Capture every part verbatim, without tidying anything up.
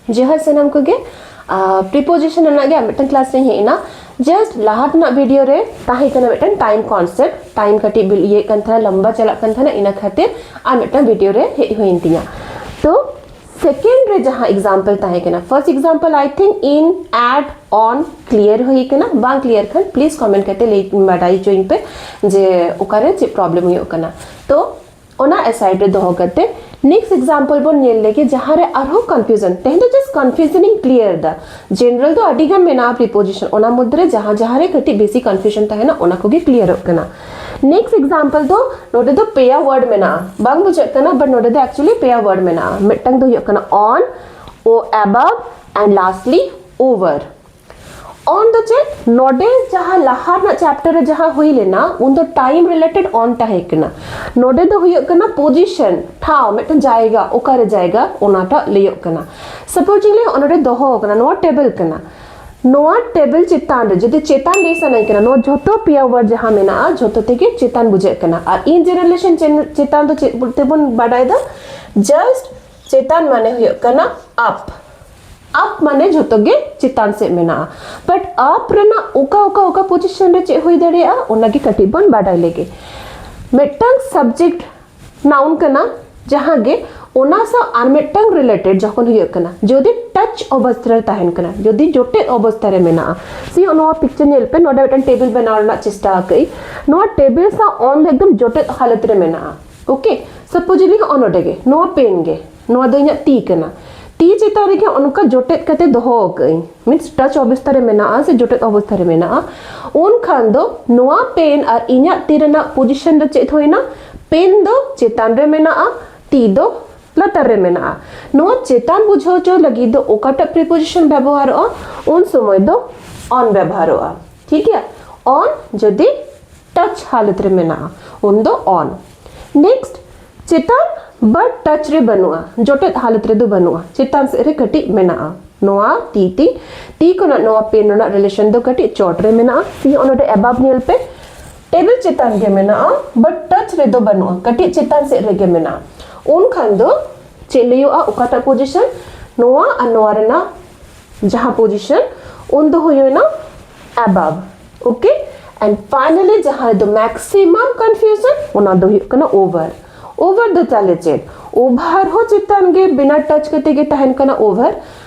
ᱡᱚᱦᱟᱨ ᱥᱟᱱᱟᱢ ᱠᱚᱜᱮ᱾ ᱯᱨᱤᱯᱳᱡᱤᱥᱚᱱ ᱨᱮᱱᱟᱜ ᱜᱮ ᱟᱨ ᱢᱤᱫᱴᱟᱝ ᱠᱞᱟᱥ ᱨᱤᱧ ᱦᱮᱡ ᱮᱱᱟ᱾ ᱡᱟᱥᱴ ᱞᱟᱦᱟ ᱛᱮᱱᱟᱜ ᱵᱷᱤᱰᱤᱭᱳ ᱨᱮ ᱛᱟᱦᱮᱸ ᱠᱟᱱᱟ ᱢᱤᱫᱴᱟᱝ ᱴᱟᱭᱤᱢ ᱠᱚᱱᱥᱮᱯᱴ, ᱴᱟᱭᱤᱢ ᱠᱟᱹᱴᱤᱡ ᱤᱭᱟᱹᱜ ᱠᱟᱱ ᱛᱟᱦᱮᱱᱟ, ᱞᱚᱢᱵᱟ ᱪᱟᱞᱟᱜ ᱠᱟᱱ ᱛᱟᱦᱮᱱᱟ, ᱤᱱᱟᱹ ᱠᱷᱟᱹᱛᱤᱨ ᱟᱨ ᱢᱤᱫᱴᱟᱝ ᱵᱷᱤᱰᱤᱭᱳ ᱨᱮ ᱦᱮᱡ ᱦᱩᱭᱮᱱ ᱛᱤᱧᱟ᱾ ᱛᱚ ᱥᱮᱠᱮᱱᱰ ᱨᱮ ᱡᱟᱦᱟᱸ ᱮᱠᱡᱟᱢᱯᱚᱞ ᱛᱟᱦᱮᱸ ᱠᱟᱱᱟ, first example I think in, at, on clear ᱦᱩᱭ ᱠᱟᱱᱟ, ᱵᱟᱝ ᱠᱞᱤᱭᱟᱨ ᱠᱷᱟᱱ ᱯᱞᱤᱡ ᱠᱚᱢᱮᱱᱴ ᱠᱟᱛᱮ ᱞᱟᱹᱭ ᱵᱟᱰᱟᱭ ᱦᱚᱪᱚᱧ ᱯᱮ ᱡᱮ ᱚᱠᱟᱨᱮ ᱪᱮᱫ ᱯᱨᱚᱵᱞᱮᱢ ᱦᱩᱭᱩᱜ ᱠᱟᱱᱟ᱾ ᱛᱚ ᱚᱱᱟ ᱮᱥᱟᱭᱤᱰ ᱨᱮ ᱫᱚᱦᱚ ᱠᱟᱛᱮ ᱱᱮᱠᱥᱴ ᱮᱠᱡᱟᱢᱯᱚᱞ ᱵᱚᱱ ᱧᱮᱞ ᱞᱮᱜᱮ, ᱡᱟᱦᱟᱸ ᱨᱮ ᱟᱨᱦᱚᱸ ᱠᱚᱱᱯᱷᱤᱭᱩᱡᱚᱱ, ᱛᱮᱦᱮᱧ ᱫᱚ ᱡᱟᱥᱴ ᱠᱚᱱᱯᱷᱤᱭᱩᱡᱚᱱ ᱤᱧ ᱠᱞᱤᱭᱟᱨ ᱫᱟ᱾ ᱡᱮᱱᱟᱨᱟᱞ ᱫᱚ ᱟᱹᱰᱤ ᱜᱟᱱ ᱢᱮᱱᱟᱜᱼᱟ ᱯᱨᱤᱯᱳᱡᱤᱥᱚᱱ, ᱚᱱᱟ ᱢᱚᱫᱽᱫᱷᱮ ᱨᱮ ᱡᱟᱦᱟᱸ ᱡᱟᱦᱟᱸ ᱨᱮ ᱠᱟᱹᱴᱤᱡ ᱵᱮᱥᱤ ᱠᱚᱱᱯᱷᱤᱭᱩᱡᱚᱱ ᱛᱟᱦᱮᱱᱟ ᱚᱱᱟ ᱠᱚᱜᱮ ᱠᱞᱤᱭᱟᱨᱚᱜ ᱠᱟᱱᱟ᱾ ᱱᱮᱠᱥᱴ ᱮᱠᱡᱟᱢᱯᱚᱞ ᱫᱚ ᱱᱚᱰᱮ ᱫᱚ ᱯᱮᱭᱟ ᱣᱟᱨᱰ ᱢᱮᱱᱟᱜᱼᱟ, ᱵᱟᱝ ᱵᱩᱡᱷᱟᱹᱜ ᱠᱟᱱᱟ, ᱵᱟᱴ ᱱᱚᱰᱮ ᱫᱚ ᱮᱠᱪᱩᱭᱮᱞᱤ ᱯᱮᱭᱟ ᱣᱟᱨᱰ ᱢᱮᱱᱟᱜᱼᱟ᱾ ᱢᱤᱫᱴᱟᱝ ᱫᱚ ᱦᱩᱭᱩᱜ ᱠᱟᱱᱟ ᱚᱱ, ᱳ ᱮᱵᱟᱵ, ᱮᱱᱰ ᱞᱟᱥᱴᱞᱤ ᱳᱵᱷᱟᱨ᱾ ᱚᱱ ᱫᱚ ᱪᱮᱫ? ᱱᱚᱰᱮ ᱡᱟᱦᱟᱸ ᱞᱟᱦᱟ ᱨᱮᱱᱟᱜ ᱪᱮᱯᱴᱟᱨ ᱨᱮ ᱡᱟᱦᱟᱸ ᱦᱩᱭ ᱞᱮᱱᱟ, ᱩᱱ ᱫᱚ ᱴᱟᱭᱤᱢ ᱨᱤᱞᱮᱴᱮᱰ ᱚᱱ ᱛᱟᱦᱮᱸ ᱠᱟᱱᱟ᱾ ᱱᱚᱰᱮ ᱫᱚ ᱦᱩᱭᱩᱜ ᱠᱟᱱᱟ ᱯᱚᱡᱤᱥᱚᱱ, ᱴᱷᱟᱶ, ᱢᱤᱫᱴᱟᱝ ᱡᱟᱭᱜᱟ, ᱚᱠᱟᱨᱮ ᱡᱟᱭᱜᱟ, ᱚᱱᱟᱴᱟᱜ ᱞᱟᱹᱭᱚᱜ ᱠᱟᱱᱟ᱾ ᱥᱟᱯᱳᱡᱤᱝᱞᱤ ᱱᱚᱰᱮ ᱫᱚᱦᱚ ᱟᱠᱟᱱᱟ, ᱱᱚᱣᱟ ᱴᱮᱵᱤᱞ ᱠᱟᱱᱟ᱾ ᱱᱚᱣᱟ ᱴᱮᱵᱤᱞ ᱪᱮᱛᱟᱱ ᱨᱮ ᱡᱩᱫᱤ ᱪᱮᱛᱟᱱ ᱞᱟᱹᱭ ᱥᱟᱱᱟᱧ ᱠᱟᱱᱟ, ᱱᱚᱣᱟ ᱡᱷᱚᱛᱚ ᱯᱮᱭᱟ ᱣᱟᱨᱰ ᱡᱟᱦᱟᱸ ᱢᱮᱱᱟᱜᱼᱟ, ᱡᱷᱚᱛᱚ ᱛᱮᱜᱮ ᱪᱮᱛᱟᱱ ᱵᱩᱡᱷᱟᱹᱜ ᱠᱟᱱᱟ᱾ ᱟᱨ ᱤᱱ ᱡᱮᱱᱟᱨᱮᱥᱚᱱ ᱪᱮᱛᱟᱱ ᱫᱚ ᱪᱮᱫ ᱛᱮᱵᱚᱱ ᱵᱟᱰᱟᱭ ᱫᱟ? ᱡᱟᱥᱴ ᱪᱮᱛᱟᱱ ᱢᱟᱱᱮ ᱦᱩᱭᱩᱜ ᱠᱟᱱᱟ ᱟᱯ᱾ ᱟᱯ ᱢᱟᱱᱮ ᱡᱷᱚᱛᱚ ᱜᱮ ᱪᱮᱛᱟᱱ ᱥᱮᱫ ᱢᱮᱱᱟᱜᱼᱟ᱾ ᱵᱟᱴ ᱟᱯ ᱨᱮᱱᱟᱜ ᱚᱠᱟ ᱚᱠᱟ ᱚᱠᱟ ᱯᱚᱡᱤᱥᱚᱱ ᱨᱮ ᱪᱮᱫ ᱦᱩᱭ ᱫᱟᱲᱮᱭᱟᱜᱼᱟ, ᱚᱱᱟᱜᱮ ᱠᱟᱹᱴᱤᱡ ᱵᱚᱱ ᱵᱟᱰᱟᱭ ᱞᱮᱜᱮ᱾ ᱢᱤᱫᱴᱟᱝ ᱥᱟᱵᱡᱮᱠᱴ ᱱᱟᱣᱩᱱ ᱠᱟᱱᱟ, ᱡᱟᱦᱟᱸ ᱜᱮ ᱚᱱᱟ ᱥᱟᱶ ᱟᱨ ᱢᱤᱫᱴᱟᱝ ᱨᱤᱞᱮᱴᱮᱰ ᱡᱚᱠᱷᱚᱱ ᱦᱩᱭᱩᱜ ᱠᱟᱱᱟ, ᱡᱩᱫᱤ ᱴᱟᱪ ᱚᱵᱚᱥᱛᱷᱟ ᱨᱮ ᱛᱟᱦᱮᱱ ᱠᱟᱱᱟ, ᱡᱩᱫᱤ ᱡᱚᱴᱮᱫ ᱚᱵᱚᱥᱛᱷᱟ ᱨᱮ ᱢᱮᱱᱟᱜᱼᱟ, ᱥᱮ ᱱᱚᱣᱟ ᱯᱤᱠᱪᱟᱨ ᱧᱮᱞ ᱯᱮ, ᱱᱚᱰᱮ ᱢᱤᱫᱴᱟᱝ ᱴᱮᱵᱤᱞ ᱵᱮᱱᱟᱣ ᱨᱮᱱᱟᱜ ᱪᱮᱥᱴᱟ ᱟᱠᱟᱫᱟᱹᱧ, ᱱᱚᱣᱟ ᱴᱮᱵᱤᱞ ᱥᱟᱶ ᱚᱱ ᱫᱚ ᱮᱠᱫᱚᱢ ᱡᱚᱴᱮᱫ ᱦᱟᱞᱚᱛ ᱨᱮ ᱢᱮᱱᱟᱜᱼᱟ᱾ ᱳᱠᱮ, ᱥᱟᱯᱳᱡᱤᱝᱞᱤ ᱦᱚᱸᱜᱼᱚ ᱱᱚᱰᱮ ᱜᱮ, ᱱᱚᱣᱟ ᱯᱮᱱ ᱜᱮ, ᱱᱚᱣᱟ ᱫᱚ ᱤᱧᱟᱹᱜ ᱛᱤ ᱠᱟᱱᱟ, ᱛᱤ ᱪᱮᱛᱟᱱ ᱨᱮᱜᱮ ᱚᱱᱠᱟ ᱡᱚᱴᱮᱫ ᱠᱟᱛᱮ ᱫᱚᱦᱚ ᱟᱠᱟᱫᱟᱹᱧ, ᱢᱤᱱᱥ ᱴᱟᱪ ᱚᱵᱚᱥᱛᱷᱟ ᱨᱮ ᱢᱮᱱᱟᱜᱼᱟ ᱥᱮ ᱡᱚᱴᱮᱫ ᱚᱵᱚᱥᱛᱷᱟ ᱨᱮ ᱢᱮᱱᱟᱜᱼᱟ᱾ ᱩᱱ ᱠᱷᱟᱱ ᱫᱚ ᱱᱚᱣᱟ ᱯᱮᱱ ᱟᱨ ᱤᱧᱟᱹᱜ ᱛᱤ ᱨᱮᱱᱟᱜ ᱯᱚᱡᱤᱥᱚᱱ ᱫᱚ ᱪᱮᱫ ᱦᱩᱭᱱᱟ? ᱯᱮᱱ ᱫᱚ ᱪᱮᱛᱟᱱ ᱨᱮ ᱢᱮᱱᱟᱜᱼᱟ, ᱛᱤ ᱫᱚ ᱞᱟᱛᱟᱨ ᱨᱮ ᱢᱮᱱᱟᱜᱼᱟ᱾ ᱱᱚᱣᱟ ᱪᱮᱛᱟᱱ ᱵᱩᱡᱷᱟᱹᱣ ᱦᱚᱪᱚ ᱞᱟᱹᱜᱤᱫ ᱫᱚ ᱚᱠᱟᱴᱟᱜ ᱯᱨᱤᱯᱳᱡᱤᱥᱚᱱ ᱵᱮᱵᱚᱦᱟᱨᱚᱜᱼᱟ? ᱩᱱ ᱥᱚᱢᱚᱭ ᱫᱚ ᱚᱱ ᱵᱮᱵᱚᱦᱟᱨᱚᱜᱼᱟ᱾ ᱴᱷᱤᱠ ᱜᱮᱭᱟ, ᱚᱱ ᱡᱩᱫᱤ ᱴᱟᱪ ᱦᱟᱞᱚᱛ ᱨᱮ ᱢᱮᱱᱟᱜᱼᱟ, ᱩᱱ ᱫᱚ ᱚᱱ᱾ ᱱᱮᱠᱥᱴ, ᱪᱮᱛᱟᱱ ᱵᱟᱴ ᱴᱟᱪ ᱨᱮ ᱵᱟᱹᱱᱩᱜᱼᱟ, ᱡᱚᱴᱮᱫ ᱦᱟᱞᱚᱛ ᱨᱮᱫᱚ ᱵᱟᱹᱱᱩᱜᱼᱟ, ᱪᱮᱛᱟᱱ ᱥᱮᱫ ᱨᱮ ᱠᱟᱹᱴᱤᱡ ᱢᱮᱱᱟᱜᱼᱟ᱾ ᱱᱚᱣᱟ ᱛᱤ, ᱛᱤ, ᱛᱤ ᱠᱷᱚᱱᱟᱜ ᱱᱚᱣᱟ ᱯᱮᱱ ᱨᱮᱱᱟᱜ ᱨᱤᱞᱮᱥᱚᱱ ᱫᱚ ᱠᱟᱹᱴᱤᱡ ᱪᱚᱴ ᱨᱮ ᱢᱮᱱᱟᱜᱼᱟ᱾ ᱥᱤ ᱚᱱᱚᱰᱮ ᱮᱵᱟᱵ ᱧᱮᱞ ᱯᱮ, ᱴᱮᱵᱤᱞ ᱪᱮᱛᱟᱱ ᱜᱮ ᱢᱮᱱᱟᱜᱼᱟ, ᱵᱟᱴ ᱴᱟᱪ ᱨᱮᱫᱚ ᱵᱟᱹᱱᱩᱜᱼᱟ, ᱠᱟᱹᱴᱤᱡ ᱪᱮᱛᱟᱱ ᱥᱮᱫ ᱨᱮᱜᱮ ᱢᱮᱱᱟᱜᱼᱟ᱾ ᱩᱱ ᱠᱷᱟᱱ ᱫᱚ ᱪᱮᱫ ᱞᱟᱹᱭᱚᱜᱼᱟ, ᱚᱠᱟᱴᱟᱜ ᱯᱚᱡᱤᱥᱚᱱ? ᱱᱚᱣᱟ ᱟᱨ ᱱᱚᱣᱟ ᱨᱮᱱᱟᱜ ᱡᱟᱦᱟᱸ position, ᱩᱱ ᱫᱚ ᱦᱩᱭᱩᱜ ᱮᱱᱟ above. Okay, and finally ᱡᱟᱦᱟᱸ ᱨᱮᱫᱚ maximum confusion, ᱚᱱᱟ ᱫᱚ ᱦᱩᱭᱩᱜ ᱠᱟᱱᱟ over. Over ᱫᱚ ᱛᱟᱦᱞᱮ ᱪᱮᱫ? Over ᱦᱚᱸ ᱪᱮᱛᱟᱱ ᱜᱮ, ᱵᱤᱱᱟ touch ᱠᱟᱛᱮ ᱜᱮ ᱛᱟᱦᱮᱱ ᱠᱟᱱᱟ over.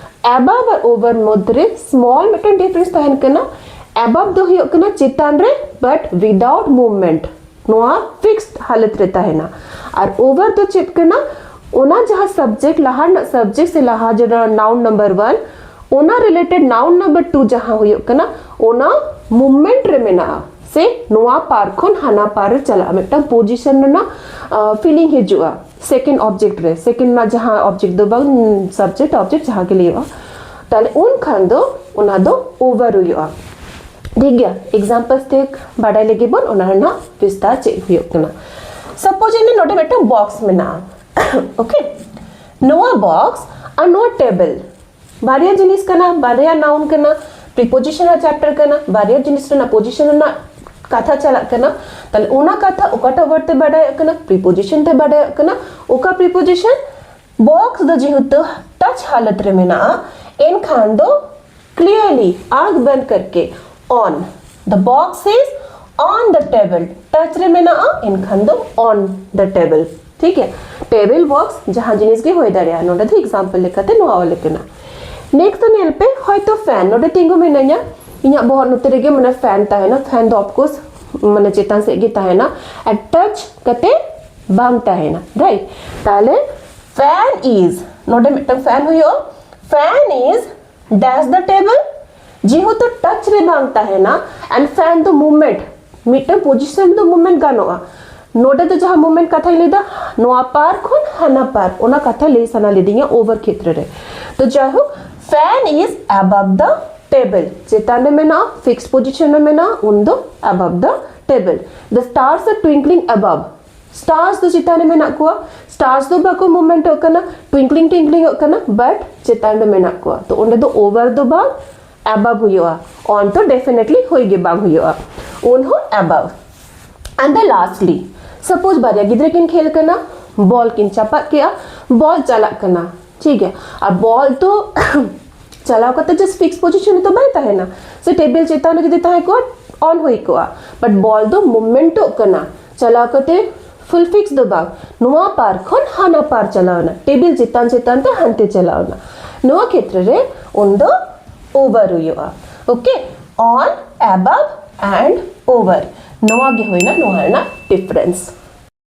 Above ᱟᱨ over ᱢᱚᱫᱽᱫᱷᱮ ᱨᱮ small ᱢᱤᱫᱴᱟᱝ difference ᱛᱟᱦᱮᱱ ᱠᱟᱱᱟ. Above ᱫᱚ ᱦᱩᱭᱩᱜ ᱠᱟᱱᱟ ᱪᱮᱛᱟᱱ ᱨᱮ, but without movement, ᱱᱚᱣᱟ fixed ᱦᱟᱞᱚᱛ ᱨᱮ ᱛᱟᱦᱮᱱᱟ. ᱟᱨ over ᱫᱚ ᱪᱮᱫ ᱠᱟᱱᱟ? ᱚᱱᱟ ᱡᱟᱦᱟᱸ subject, ᱞᱟᱦᱟ ᱨᱮᱱᱟᱜ subject ᱥᱮ ᱞᱟᱦᱟ ᱡᱟᱦᱟᱸ noun number one, ᱚᱱᱟ related noun number two ᱡᱟᱦᱟᱸ ᱦᱩᱭᱩᱜ ᱠᱟᱱᱟ, ᱚᱱᱟ movement ᱨᱮ ᱢᱮᱱᱟᱜᱼᱟ, ᱥᱮ ᱱᱚᱣᱟ ᱯᱟᱨ ᱠᱷᱚᱱ ᱦᱟᱱᱟ ᱯᱟᱨ ᱨᱮ ᱪᱟᱞᱟᱜᱼᱟ, ᱢᱤᱫᱴᱟᱝ position ᱨᱮᱱᱟᱜ feeling ᱦᱤᱡᱩᱜᱼᱟ second object ᱨᱮ, second ᱨᱮᱱᱟᱜ ᱡᱟᱦᱟᱸ object ᱫᱚ ᱵᱟᱝ, subject object ᱡᱟᱦᱟᱸ ᱜᱮ ᱞᱟᱹᱭᱚᱜᱼᱟ. ᱛᱟᱦᱞᱮ ᱩᱱ ᱠᱷᱟᱱ ᱫᱚ ᱚᱱᱟ ᱫᱚ over ᱦᱩᱭᱩᱜᱼᱟ. ᱴᱷᱤᱠ ᱜᱮᱭᱟ, examples ᱛᱮ ᱵᱟᱰᱟᱭ ᱞᱟᱹᱜᱤᱫ ᱵᱚᱱ ᱚᱱᱟ ᱨᱮᱱᱟᱜ ᱵᱤᱥᱛᱟᱨ ᱪᱮᱫ ᱦᱩᱭᱩᱜ ᱠᱟᱱᱟ. Suppose ᱤᱧ ᱱᱚᱰᱮ ᱢᱤᱫᱴᱟᱝ box ᱢᱮᱱᱟᱜᱼᱟ. Okay, ᱱᱚᱣᱟ box ᱟᱨ ᱱᱚᱣᱟ table ᱵᱟᱨᱭᱟ ᱡᱤᱱᱤᱥ ᱠᱟᱱᱟ, ᱵᱟᱨᱭᱟ noun ᱠᱟᱱᱟ, preposition ᱟᱜ chapter ᱠᱟᱱᱟ, ᱵᱟᱨᱭᱟ ᱡᱤᱱᱤᱥ ᱨᱮᱱᱟᱜ position ᱨᱮᱱᱟᱜ ᱠᱟᱛᱷᱟ ᱪᱟᱞᱟᱜ ᱠᱟᱱᱟ. ᱛᱟᱦᱞᱮ ᱚᱱᱟ ᱠᱟᱛᱷᱟ ᱚᱠᱟᱴᱟᱜ word ᱛᱮ ᱵᱟᱰᱟᱭᱚᱜ ᱠᱟᱱᱟ? Preposition ᱛᱮ ᱵᱟᱰᱟᱭᱚᱜ ᱠᱟᱱᱟ. ᱚᱠᱟ preposition? Box ᱫᱚ ᱡᱮᱦᱮᱛᱩ touch ᱦᱟᱞᱚᱛ ᱨᱮ ᱢᱮᱱᱟᱜᱼᱟ, ᱮᱱᱠᱷᱟᱱ ᱫᱚ clearly, ᱟᱸᱠ ᱵᱚᱱᱫ ᱠᱟᱨᱠᱮ, on. The box is on the table. Touch ᱨᱮ ᱢᱮᱱᱟᱜᱼᱟ, ᱮᱱᱠᱷᱟᱱ ᱫᱚ on the table. ᱴᱷᱤᱠ ᱜᱮᱭᱟ, table, box ᱡᱟᱦᱟᱸ ᱡᱤᱱᱤᱥ ᱜᱮ ᱦᱩᱭ ᱫᱟᱲᱮᱭᱟᱜᱼᱟ. ᱱᱚᱰᱮ ᱫᱚ example ᱞᱮᱠᱟᱛᱮ ᱱᱚᱣᱟ ᱚᱞ ᱟᱠᱟᱱᱟ. Next ᱫᱚ ᱧᱮᱞ ᱯᱮ, ᱦᱚᱭᱛᱚ fan ᱱᱚᱰᱮ ᱛᱤᱸᱜᱩ ᱢᱮᱱᱟᱹᱧᱟ, ᱤᱧᱟᱹᱜ ᱵᱚᱦᱚᱜ ᱱᱚᱛᱮ ᱨᱮᱜᱮ ᱢᱟᱱᱮ fan ᱛᱟᱦᱮᱱᱟ. Fan ᱫᱚ of course ᱢᱟᱱᱮ ᱪᱮᱛᱟᱱ ᱥᱮᱫ ᱜᱮ ᱛᱟᱦᱮᱱᱟ, and touch ᱠᱟᱛᱮ ᱵᱟᱝ ᱛᱟᱦᱮᱱᱟ, right? ᱛᱟᱦᱞᱮ fan is, ᱱᱚᱰᱮ ᱢᱤᱫᱴᱟᱝ fan ᱦᱩᱭᱩᱜᱼᱟ, fan is dash the table. ᱡᱮᱦᱮᱛᱩ touch ᱨᱮ ᱵᱟᱝ ᱛᱟᱦᱮᱱᱟ, and fan ᱫᱚ movement, ᱢᱤᱫᱴᱟᱝ position ᱫᱚ movement ᱜᱟᱱᱚᱜᱼᱟ. ᱱᱚᱰᱮ ᱫᱚ ᱡᱟᱦᱟᱸ movement ᱠᱟᱛᱷᱟᱧ ᱞᱟᱹᱭᱫᱟ, ᱱᱚᱣᱟ ᱯᱟᱨ ᱠᱷᱚᱱ ᱦᱟᱱᱟ ᱯᱟᱨ, ᱚᱱᱟ ᱠᱟᱛᱷᱟ ᱞᱟᱹᱭ ᱥᱟᱱᱟ ᱞᱤᱫᱤᱧᱟ over ᱠᱷᱮᱛᱨᱮ ᱨᱮ. ᱛᱚ ᱡᱟᱭᱦᱳᱠ, fan is above the table, ᱪᱮᱛᱟᱱ ᱨᱮ ᱢᱮᱱᱟᱜᱼᱟ, fixed position ᱨᱮ ᱢᱮᱱᱟᱜᱼᱟ, ᱩᱱ ᱫᱚ above the table. The stars are twinkling above. Stars ᱫᱚ ᱪᱮᱛᱟᱱ ᱨᱮ ᱢᱮᱱᱟᱜ ᱠᱚᱣᱟ, stars ᱫᱚ ᱵᱟᱠᱚ movementᱚᱜ ᱠᱟᱱᱟ, twinkling twinklingᱚᱜ ᱠᱟᱱᱟ, but ᱪᱮᱛᱟᱱ ᱨᱮ ᱢᱮᱱᱟᱜ ᱠᱚᱣᱟ. ᱛᱚ ᱚᱸᱰᱮ ᱫᱚ over ᱫᱚ ᱵᱟᱝ, above ᱦᱩᱭᱩᱜᱼᱟ. On ᱛᱚ definitely ᱦᱩᱭ ᱜᱮ ᱵᱟᱝ ᱦᱩᱭᱩᱜᱼᱟ, ᱩᱱ ᱦᱚᱸ above. And the lastly, suppose ᱵᱟᱨᱭᱟ ᱜᱤᱫᱽᱨᱟᱹ ᱠᱤᱱ ᱠᱷᱮᱞ ᱠᱟᱱᱟ, ball ᱠᱤᱱ ᱪᱟᱯᱟᱫ ᱠᱮᱜᱼᱟ, ball ᱪᱟᱞᱟᱜ ᱠᱟᱱᱟ, ᱴᱷᱤᱠ ᱜᱮᱭᱟ᱾ ᱟᱨ ᱵᱚᱞ ᱫᱚ ᱪᱟᱞᱟᱣ ᱠᱟᱛᱮ just fix position ᱨᱮ ᱫᱚ ᱵᱟᱭ ᱛᱟᱦᱮᱱᱟ, ᱥᱮ ᱴᱮᱵᱤᱞ ᱪᱮᱛᱟᱱ ᱨᱮ ᱡᱩᱫᱤ ᱛᱟᱦᱮᱸ ᱠᱚᱜᱼᱟ, on ᱦᱩᱭ ᱠᱚᱜᱼᱟ᱾ But ᱵᱚᱞ ᱫᱚ ᱢᱩᱵᱷᱢᱮᱱᱴᱚᱜ ᱠᱟᱱᱟ, ᱪᱟᱞᱟᱣ ᱠᱟᱛᱮ ᱯᱷᱩᱞ ᱯᱷᱤᱠᱥ ᱫᱚ ᱵᱟᱝ, ᱱᱚᱣᱟ ᱯᱟᱨ ᱠᱷᱚᱱ ᱦᱟᱱᱟ ᱯᱟᱨ ᱪᱟᱞᱟᱣ ᱮᱱᱟ, ᱴᱮᱵᱤᱞ ᱪᱮᱛᱟᱱ ᱪᱮᱛᱟᱱ ᱛᱮ ᱦᱟᱱᱛᱮ ᱪᱟᱞᱟᱣ ᱮᱱᱟ᱾ ᱱᱚᱣᱟ ᱠᱷᱮᱛᱨᱮ ᱨᱮ ᱩᱱ ᱫᱚ ᱳᱵᱷᱟᱨ ᱦᱩᱭᱩᱜᱼᱟ᱾ Okay, on, above and over, ᱱᱚᱣᱟ ᱜᱮ ᱦᱩᱭᱱᱟ ᱱᱚᱣᱟ ᱨᱮᱱᱟᱜ ᱰᱤᱯᱷᱟᱨᱮᱱᱥ᱾